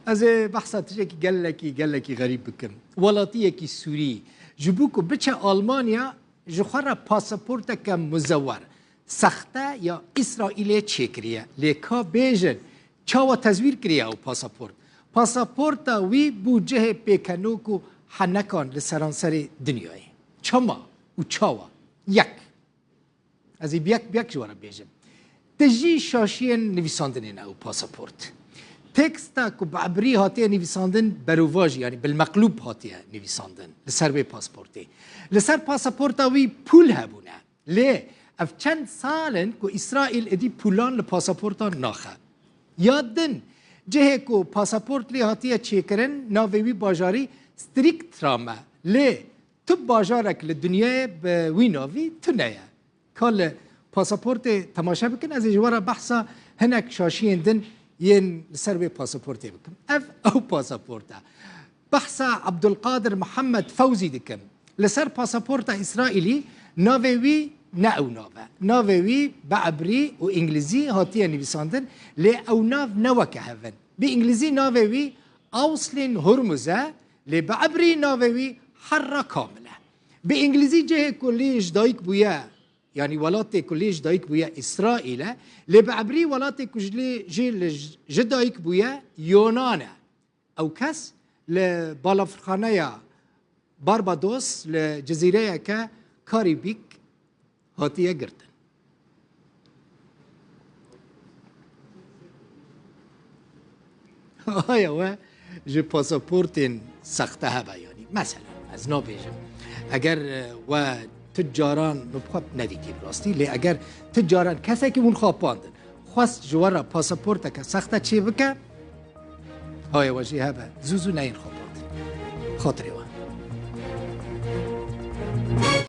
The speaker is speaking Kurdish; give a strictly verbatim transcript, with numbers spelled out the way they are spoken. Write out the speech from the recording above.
Ez ê behsa tiştekî gelekî, gelekî xerîb bikim. Welatiyekî Sûrî ji bo ku biçe Almanya, ji xwe re pasaporteke muzewer, sexte ya Îsraîlê çêkiriye. Lê ka bêjin, çawa tezwîr kiriye ew pasaport? Pasaporta wî bû cihê pêkenok û henekan li seranserê dinyayê. Çima û çawa? Yek. Ez ê bi yek bi yek ji we re bêjim. Tijî şaşiyên nivîsandinê ne ew pasaport. Teksta ku bi ebrî hatiye nivîsandin, berovajî, yanî bilmeqlûb hatiye nivîsandin li ser wê pasportê. Li ser pasaporta wî pûl hebûne. Lê ev çend sal in ku Îsraîl êdî pûlan li pasaportan naxe. Ya din, cihê ku pasaport lê hatiye çêkirin, navê wî bajarî Striktra me. Lê tu bajarek li dinyayê bi wî navî tune ye. Ka li pasaportê temaşe bikin, ez ê ji we re behsa hinek şaşiyên din yên li ser wê pasaportê bikim. Ev ew pasaport e. Behsa Abdulkadir Mihemed Fewzî dikim. Li ser pasaporta Îsraîlî navê wî ne ew nav e. Navê wî bi ebrî û îngilîzî hatiye nivîsandin, lê ew nav ne weke hev in. Bi îngilîzî navê wî Awslin Hurmuz e, lê bi ebrî navê wî Herra Kamil e. Bi îngilîzî cihê ku lê ji dayik bûye, yanî welatê ku lê ji dayik bûye Îsraîl e, lê bi ebrî welatê ku ji lê, jê li ji dayik bûye Yonan e. Ew kes li balafirxaneya Barbados li cizîreyeke Karîbîk hatiye girtin. Aya we ji pasaportên sexte hebe, yanî. Mesela, ez nabêjim. Eger, e, we tu caran, min bi xwe nedîtî bi rastî, lê eger tu caran kesekî hûn xapandin, xwest ji we re pasaporteke sexte çê bike, aya we jê hebe, zû zû neyên xapandin. Xatirê we.